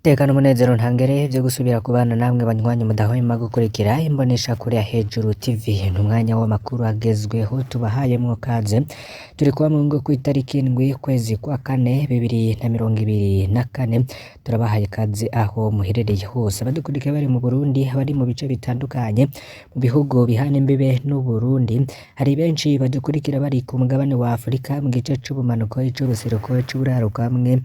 Tekano umunezero ntangere vyo gusubira kubana namwe banywanyi mudahwema gukurikira imboneshakure ya Hejuru TV. Ni umwanya w'amakuru agezweho tubahayemwo kaze. Turi kuba mu ngo kw'itariki 7 ukwezi kwa kane 2024. Turabahaye kaze aho muherereye hose, abadukurikiye bari mu Burundi, abari mu bice bitandukanye mu bihugu bihana imbibe n'Uburundi. Hari benshi badukurikira bari ku mugabane wa Afurika mu gice c'ubumanuko, ic'ubuseruko, ic'uburaruko hamwe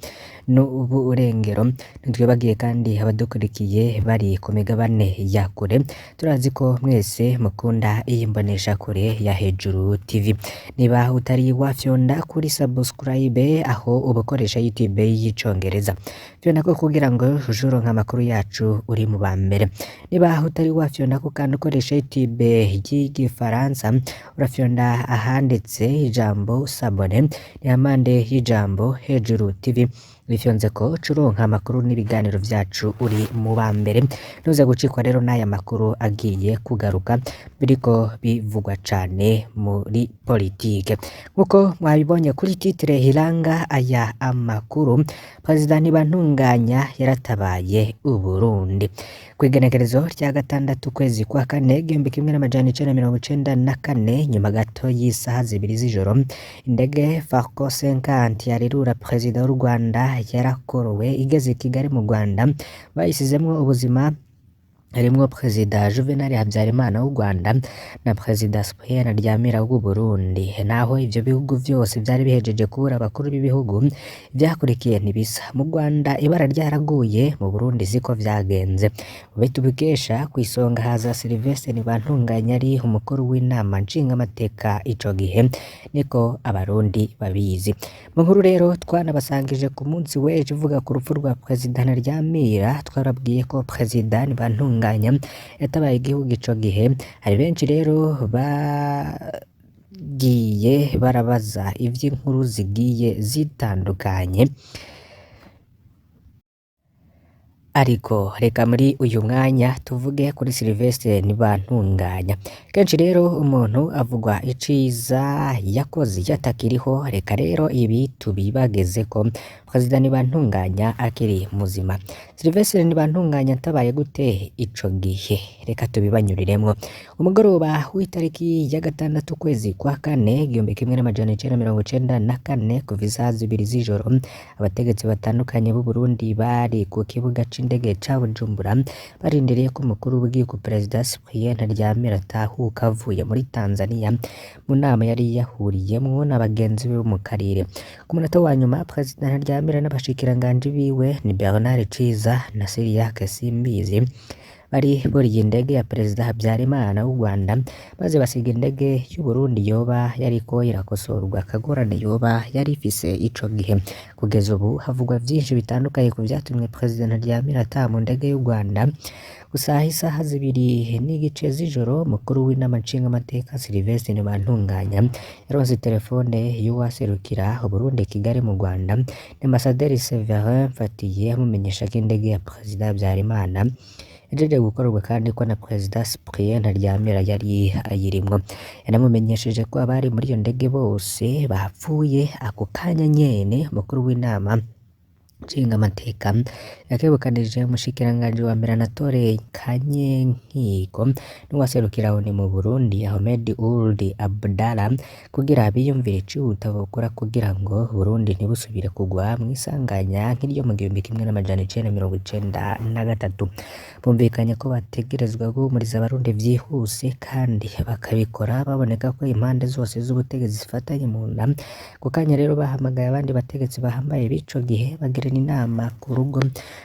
n'uburengero. Ntitwibagiye kandi abadukurikiye bari ku migabane ya kure. Turazi ko mwese mukunda iyi mboneshakure ya Hejuru TV. Niba utari wafyonda kuri subscribe, aho uba ukoresha YouTube y'icongereza, fyonda ko kugira ngo uje uronka amakuru yacu uri mu ba mbere. Niba utari wafyonda ko kandi ukoresha YouTube y'igifaransa, urafyonda ahanditse ijambo "s'abonner", ni hampande y'ijambo Hejuru TV. Wifyonze ko uca uronka amakuru n'ibiganiro vyacu uri mu ba mbere. Ntuze gucikwa rero n'aya makuru agiye kugaruka biriko bivugwa cane muri politike. Nkuko mwabibonye kuri titre iranga aya amakuru, Perezida Ntibantunganya yaratabaye Uburundi. Kw'igenekerezo rya 6 ukwezi kwa kane 1994, nyuma gato y'isaha 2 z'ijoro, indege Falcon 50 yarirura Perezida w'u Rwanda yarakorowe igeze i Kigali mu Rwanda. Bayisizemwo ubuzima harimwo Perezida Juvenal Habyarimana w'u Rwanda na Perezida Cyprien Ntaryamira w'u Burundi. Naho ivyo bihugu vyose vyari bihejeje kubura abakuru b'ibihugu, ivyakurikiye ntibisa. Mu Rwanda ibara ryaraguye, mu Burundi siko vyagenze. Mube tubikesha kw'isonga haza Sylvestre Ntibantunganya ari umukuru w'inama nshingamateka ico gihe, niko abarundi babizi. Mu nkuru rero twanabasangije ku munsi w'ejo ivuga ku rupfu rwa Perezida Ntaryamira, twarabwiye ko Perezida Ntibantunganya yatabaye igihugu ico gihe. Hari benshi rero bagiye barabaza ivy'inkuru zigiye zitandukanye, ariko reka muri uyu mwanya tuvuge kuri Sylvestre Ntibantunganya. Kenshi rero umuntu avugwa iciza yakoze yatakiriho, reka rero ibi tubibagezeko Perezida Ntibantunganya akiri muzima. Sylvestre Ntibantunganya atabaye gute ico gihe? Reka tubibanyuriremwo. Umugoroba w'itariki ya 6 ukwezi kwa kane 1994, kuva isaha 2 z'ijoro, abategetsi batandukanye b'u Burundi bari ku kibuga c'indege ca Bujumbura barindiriye ko umukuru w'igihugu Perezida Cyprien Ntaryamira atahuka avuye muri Tanzania mu nama yari yahuriyemwo na bagenzi be bo mu karere. Ku munota wa nyuma, Perezida Ntaryamira n'abashikiranganji biwe ni Bernard Ciza na Cyriaque Simbizi bari buriye indege ya Perezida Habyarimana w'u Rwanda, maze basiga indege y'u Burundi yoba yariko irakosorwa akagorane yoba yari ifise ico gihe. Kugeza ubu havugwa vyinshi bitandukanye ku vyatumye Perezida Ntaryamira ataha mu ndege y'u Rwanda. Gusa isaha 2:30 z'ijoro, umukuru w'inama nshingamateka Sylvestre Ntibantunganya yaronse telefone y'uwaserukira Uburundi i Kigali mu Rwanda, ni Ambasaderi Severin Mfatiye, amumenyesha ko indege ya Perezida Habyarimana yajeje gukorwa kandi ko na Perezida Cyprien Ntaryamira yari ayirimwo. Yanamumenyesheje ko abari muri iyo ndege bose bapfuye ako kanya nyene. Umukuru w'inama nshingamateka yakebukanije umushikiranganji wa mbere Anatole Kanyenkiko n'uwaserukira ONU mu Burundi Ahmed Ould Abdallah kugira biyumvire icihuta bokora kugira ngo Burundi ntibusubire kugwa mw'isanganya nk'iryo mu 1993. Bumvikanye ko bategerezwa guhumuriza abarundi vyihuse kandi bakabikora baboneka ko impande zose z'ubutegetsi zifatanye mu nda. Ako kanya rero bahamagaye abandi bategetsi bahambaye b'ico gihe, bagirana inama ku rugo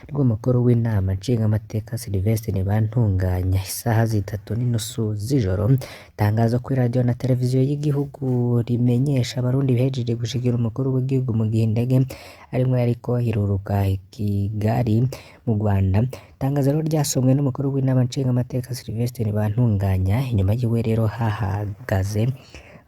rw'umukuru w'inama nshingamateka Sylvestre Ntibantunganya isaha 3:30 z'ijoro. Itangazo kuri radiyo na televiziyo y'igihugu rimenyesha abarundi bihejeje gushikira umukuru w'igihugu mu gihe indege arimwo yariko iruruka i Kigali mu Rwanda. Itangazo rero ryasomwe n'umukuru w'inama nshingamateka Sylvestre Ntibantunganya. Inyuma yiwe rero hahagaze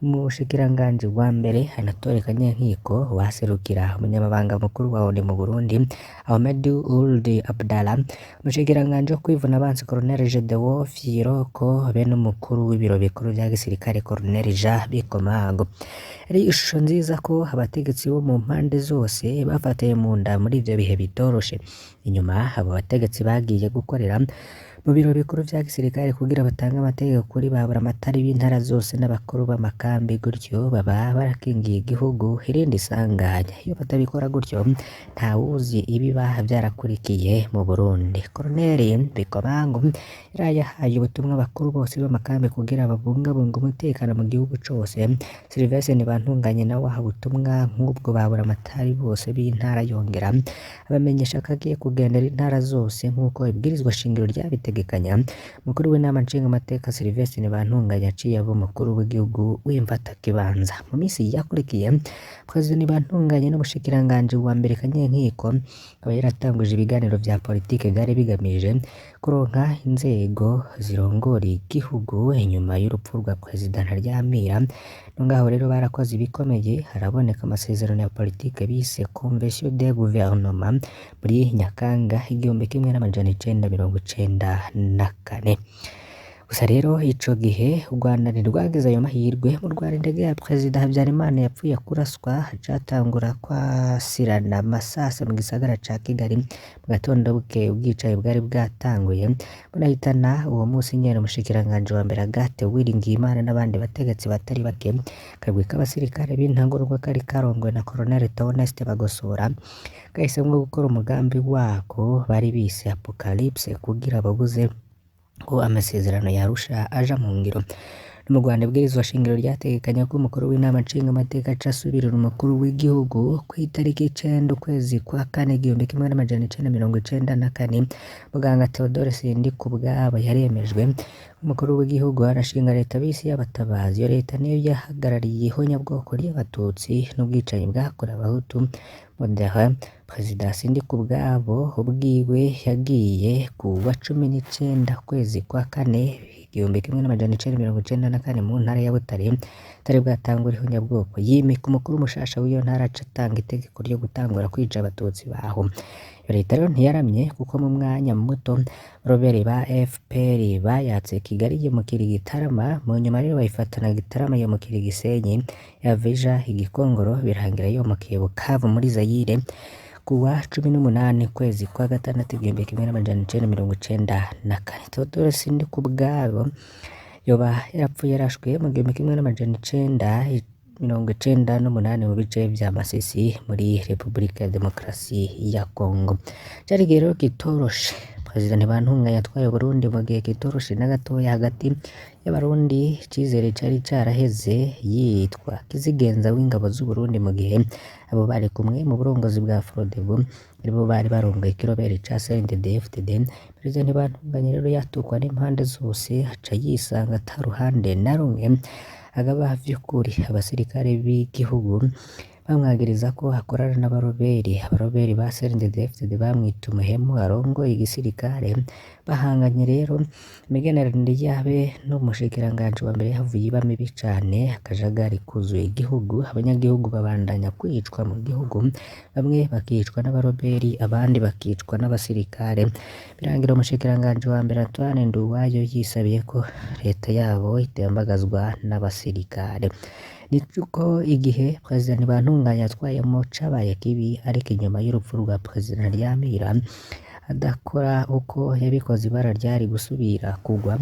Umushikiranganji wa mbere Anatole Kanyankiko waserukira umunyamabanga mukuru wa ONU mu Burundi Ahmed Ould Abdallah, umushikiranganji wo kwivuna abansi Colonel Gedeon Fyiroko be n'umukuru w'ibiro bikuru vya gisirikare Colonel Jean Bikomagu. Yari ishusho nziza ko abategetsi bo mu mpande zose bafatiye mu nda muri ivyo bihe bitoroshe. Inyuma abo bategetsi bagiye gukorera mu biro bikuru vya gisirikare kugira batange amategeko kuri ba buramatari b'intara zose n'abakuru b'amakambi, gutyo baba barakingiye igihugu irindi sanganya. Iyo batabikora gutyo ntawuzi ibiba vyarakurikiye mu Burundi. Colonel Bikomangu yaraye ahaye ubutumwa abakuru bose b'amakambi kugira babungabunge umutekano mu gihugu cose. Sylvestre Ntibantunganya nawe aha ubutumwa nk'ubwo ba buramatari bose b'intara, yongera abamenyesha ko agiye kugendera intara zose nk'uko ibwirizwa shingiro ryabitegekanya. Umukuru w'inama nshingamateka Sylvestre Ntibantunganya yaciye aba umukuru w'igihugu w'imfatakibanza. Mu minsi yakurikiye, Perezida Ntibantunganya n'umushikiranganji wa mbere Kanyankiko akaba yaratanguje ibiganiro vya politike vyari bigamije kuronka inzego zirongora igihugu inyuma y'urupfu rwa Perezida Ntaryamira. No ngaho rero barakoze ibikomeye, haraboneka amasezerano ya politike bise Convention de Gouvernement muri Nyakanga 1994. Gusa rero ico gihe u Rwanda ntirwagize ayo mahirwe. Mu Rwanda indege ya Perezida Habyarimana yapfuye kuraswa, hacatangura kwasirana amasase mu gisagara ca Kigali. Mu gatondo bukeye ubwicanyi bwari bwatanguye bunahitana uwo musi nyene umushikiranganji wa mbere Agathe Uwiringiyimana n'abandi bategetsi batari bake. Akagwi k'abasirikare b'intagondwa kari karongowe na Colonel Theoneste Bagosora kahisemwo gukora umugambi wako bari bise Apocalypse kugira babuze ko amasezerano ya Arusha aja mu ngiro. No mu Rwanda ibwirizwa shingiro ryategekanya ko umukuru w'inama nshingamateka aca asubirira umukuru w'igihugu kw'itariki 9 ukwezi kwa kane 1994. Muganga Theodore Sindikubwabo yaremejwe umukuru w'igihugu, arashinga leta bise y'abatabazi. Iyo leta niyo yahagarariye ihonyabwoko ry'abatutsi n'ubwicanyi bwakorewe abahutu. Modéré Perezida Sindikubwabo ubwiwe yagiye ku wa 19 ukwezi kwa kane 1994 mu ntara ya Butare atari bwatangure ihonyabwoko, yimika umukuru mushasha w'iyo ntara aca atanga itegeko ryo gutangura kwica abatutsi baho. Iyo leta rero ntiyaramye kuko mu mwanya muto Robert ba FPR bayatse Kigali yimukira i Gitarama, mu nyuma rero bayifatana Gitarama yimukira i Gisenyi, yava ija i Gikongoro birangira yomokiye Bukavu muri Zaire kuwa 18 ukwezi kwa gatandatu 1994. Theodore Sindikubwabo yoba yarapfuye yarashwe mu 1998 mu bice vya Masisi muri Repubulika ya Demokarasi ya Kongo. Cari igihe rero kitoroshe. Perezida Ntibantunganya yatwaye Uburundi mu gihe kitoroshe na gatoya hagati y'abarundi, icizere cari caraheze yitwa Kizigenza w'ingabo z'Uburundi mu gihe abo bari kumwe mu burongozi bwa Frodebu aribo bari barongoye ikirobere ca CNDD-FDD. Perezida Ntibantunganya rero yatukwa n'impande zose, aca yisanga ata ruhande na rumwe agaba vy'ukuri. Abasirikare b'igihugu bamwagiriza ko akorana n'abaroberi. Abaroberi ba CNDD-FDD bamwita umuhemu arongoye igisirikare. Bahanganye rero, imigenderanire yabe n'umushikiranganji wa mbere yahavuye iba mibi cane, akajagari kuzuye igihugu, abanyagihugu babandanya kwicwa mu gihugu, bamwe bakicwa n'abaroberi abandi bakicwa n'abasirikare. Birangira umushikiranganji wa mbere Antoine Nduwayo yisabiye ko leta yabo itembagazwa n'abasirikare. Niko igihe Perezida Ntibantunganya yatwayemo cabaye kibi, ariko inyuma y'urupfu rwa Perezida Ntaryamira adakora uko yabikoze ibara ryari gusubira kugwa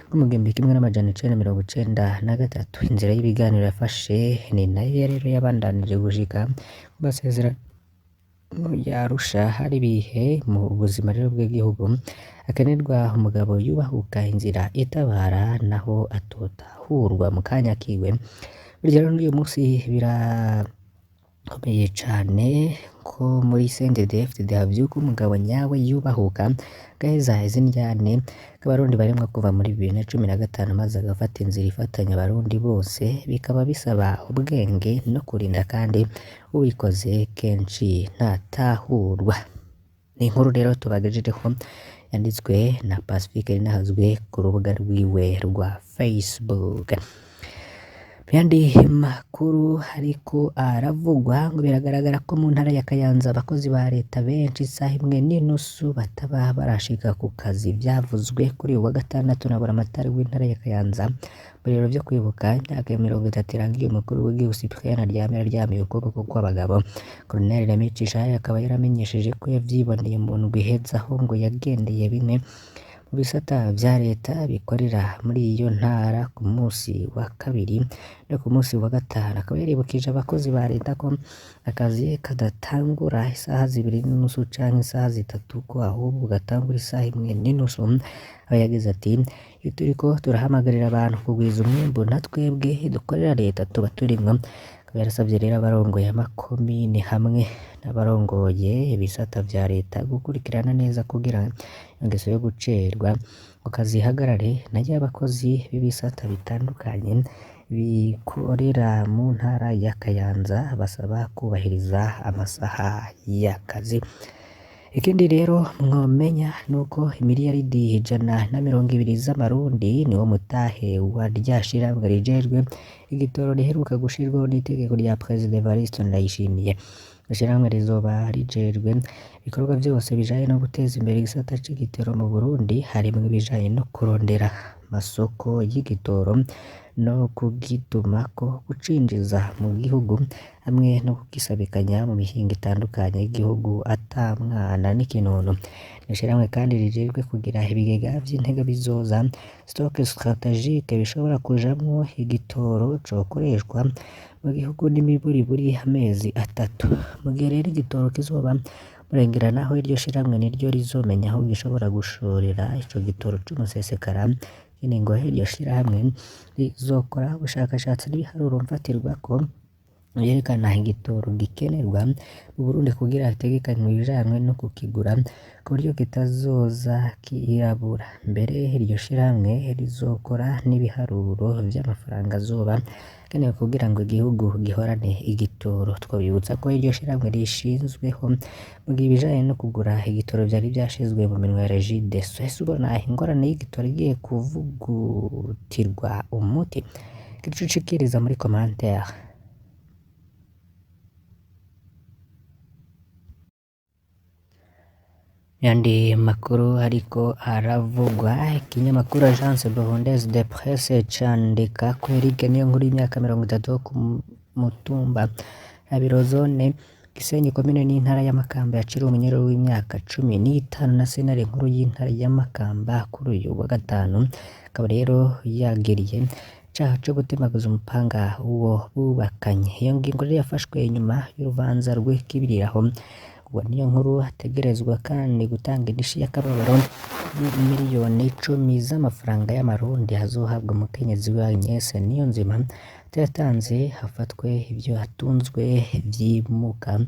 nko mu 1993. Inzira y'ibiganiro yafashe ni nayo rero yabandanije gushika ku masezerano ya Arusha. Hari ibihe mu buzima rero bw'igihugu hakenerwa umugabo yubahuka inzira itabara naho atotahurwa mu kanya kiwe. Burya rero n'uyu munsi birakomeye cane ko muri CNDD-FDD havyuka umugabo nyawe yubahuka agaheza izindyane k'abarundi barimwo kuva muri 2015 maze agafata inzira ifatanya abarundi bose, bikaba bisaba ubwenge no kurinda kandi ubikoze kenshi ntatahurwa. Ni inkuru rero tubagejejeho yanditswe na Pacifique Rinahazwe ku rubuga rwiwe rwa Facebook. Mu yandi makuru ariko aravugwa ngo biragaragara ko mu ntara ya Kayanza abakozi ba leta benshi isaha 1:30 bataba barashika ku kazi. Vyavuzwe kuri uyu wa gatandatu na buramatari w'intara ya Kayanza mu birori vyo kwibuka imyaka 30 irangiye umukuru w'igihugu Cyprien Ntaryamira aryamiye ukuboko kw'abagabo. Colonel Remicisha akaba yaramenyesheje ko yavyiboneye mu ndwi iheze aho ngo yagendeye bimwe mu bisata vya leta bikorera muri iyo ntara ku musi wa kabiri no ku musi wa gatanu. Akaba yaribukije abakozi ba leta ko akazi kadatangura isaha 2:30 canke isaha 3 ko ahubwo gatangura isaha 1:30. Aho yagize ati: "Iyo turiko turahamagarira abantu kugwiza umwimbu na twebwe dukorera leta tuba turimwo." Akaba yarasavye rero abarongoye amakomine hamwe n'abarongoye ibisata vya leta gukurikirana neza kugira ingeso yo gucerwa ngo kazi ihagarare, nayo abakozi b'ibisata bitandukanye bikorera mu ntara ya Kayanza basaba kubahiriza amasaha y'akazi. Ikindi rero mwomenya nuko imiliyaridi 120 z'amarundi niwo mutahe wa rya shirahamwe rijejwe igitoro riheruka gushirwaho n'itegeko rya Perezida Evariste Ndayishimiye. Ishirahamwe rizoba rijejwe ibikorwa vyose bijanye no guteza imbere igisata c'igitoro mu Burundi, harimwo ibijanye no kurondera amasoko y'igitoro no kugitumako, kucinjiza mu gihugu hamwe no kugisabikanya mu mihingo itandukanye y'igihugu ata mwana n'ikinono. Ishirahamwe kandi rijejwe kugira ibigega vy'intega bizoza stock strategique bishobora kujamwo igitoro cokoreshwa mu gihugu n'imiburiburi amezi 3. Mu gihe rero igitoro kizoba murengera naho iryo shirahamwe niryo rizomenya aho gishobora gushorera ico gitoro c'umusesekara. Ikindi ngo iryo shirahamwe rizokora ubushakashatsi n'ibiharuro mfatirwako vyerekana igitoro gikenerwa mu Burundi kugira hategekanywe ibijanywe no kukigura ku buryo kitazoza kirabura. Mbere iryo shirahamwe rizokora n'ibiharuro vy'amafaranga azoba akenewe kugira ngo igihugu gihorane igitoro. Twobibutsa ko iryo shirahamwe rishinzweho mu gihe ibijanye no kugura igitoro vyari vyashizwe mu minwe ya Regideso. Ese ubona ingorane y'igitoro igiye kuvugutirwa umuti? Gira ico ushikiriza muri commentaire. Yandi makuru ariko aravugwa, ikinyamakuru Agence Burundaise de Presse candika ko Eric Niyonkuru y'imyaka 30 wo ku mutumba Rabiro zone Gisenyi komine n'intara ya Makamba yaciriwe umunyururu w'imyaka 15 na sentare nkuru y'intara ya Makamba kuri uyu wa gatanu. Akaba rero yagiriye icaha co gutemaguza umupanga uwo bubakanye. Iyo ngingo rero yafashwe inyuma y'urubanza rw'ikibiriraho. Uwo Niyonkuru ategerezwa kandi gutanga indishi y'akababaro 10 miliyoni z'amafaranga y'amarundi azohabwa umukenyezi we Agnes Niyonzima atayatanze hafatwe ivyo atunzwe vyimuka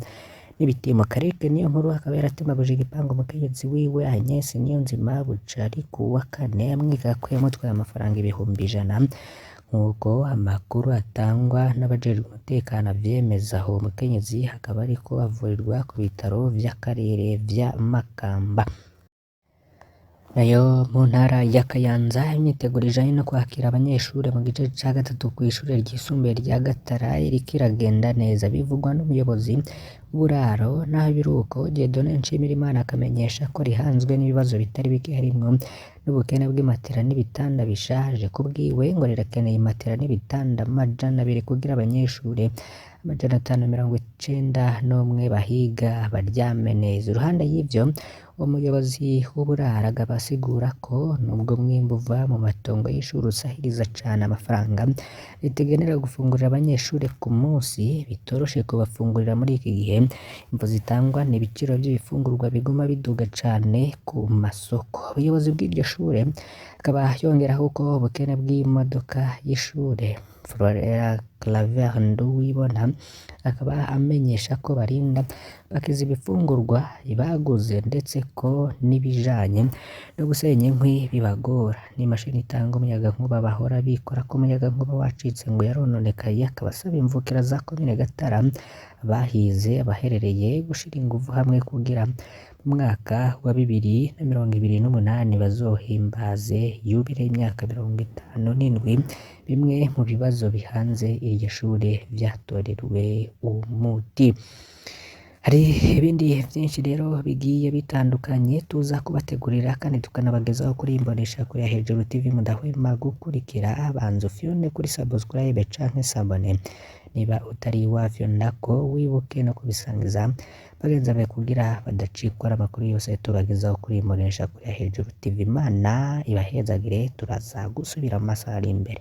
n'ibitimuka. Eric Niyonkuru akaba yaratemaguje igipangu umukenyezi wiwe Agnes Niyonzima buca ari kuwa kane amwiga ko yamutwaye amafaranga 100,000 nk'uko amakuru atangwa n'abajejwe umutekano avyemeza. Uwo mukenyezi akaba ariko avurirwa ku bitaro vy'akarere vya Makamba. Nayo mu ntara ya Kayanza imyiteguro ijanye no kwakira abanyeshure mu gice ca gatatu kw'ishure ryisumbuye rya Gatara iriko iragenda neza, bivugwa n'umuyobozi w'uburaro. Naho biruko, Dieudonne Nshimirimana akamenyesha ko rihanzwe n'ibibazo bitari bike harimwo n'ubukene bw'imatera n'ibitanda bishaje. Kubwiwe ngo rirakeneye imatera n'ibitanda 200 kugira abanyeshure 591 bahiga baryame neza. Iruhande y'ivyo, umuyobozi w'uburaro akaba asigura ko nubwo umwimbu uva mu matongo y'ishure usahiriza cane amafaranga ritegenera gufungurira abanyeshure ku munsi, bitoroshe kubafungurira muri iki gihe. Imvo zitangwa n'ibiciro vy'ibifungurwa biguma biduga cane ku masoko. Ubuyobozi bw'iryo shure akaba yongeraho ko ubukene bw'imodoka y'ishure. Florera Claver Nduwibona akaba amenyesha ko barinda bakiza ibifungurwa baguze ndetse ko n'ibijanye no gusenya inkwi bibagora. N'imashini itanga umuyagankuba bahora bikora ko umuyagankuba wacitse ngo yarononekaye, akaba asaba imvukira za komine Gatara abahize abaherereye gushira inguvu hamwe kugira Mu mwaka wa 2028 bazohimbaze yubile y'imyaka 57, bimwe mu bibazo bihanze iryo shure vyatorewe umuti. Hari ibindi vyinshi rero bigiye bitandukanye tuza kubategurira kandi tukanabagezaho kuri iyi mboneshakure ya Hejuru TV mudahwema gukurikira. Banza ufyonde kuri subscribe canke s'abonner niba utari wafyondako, wibuke no kubisangiza bagenzi bawe kugira badacikwa n'amakuru yose tubagezaho kuri iyi mboneshakure ya Hejuru TV. Imana ibahezagire, turaza gusubira mu masaha ari imbere.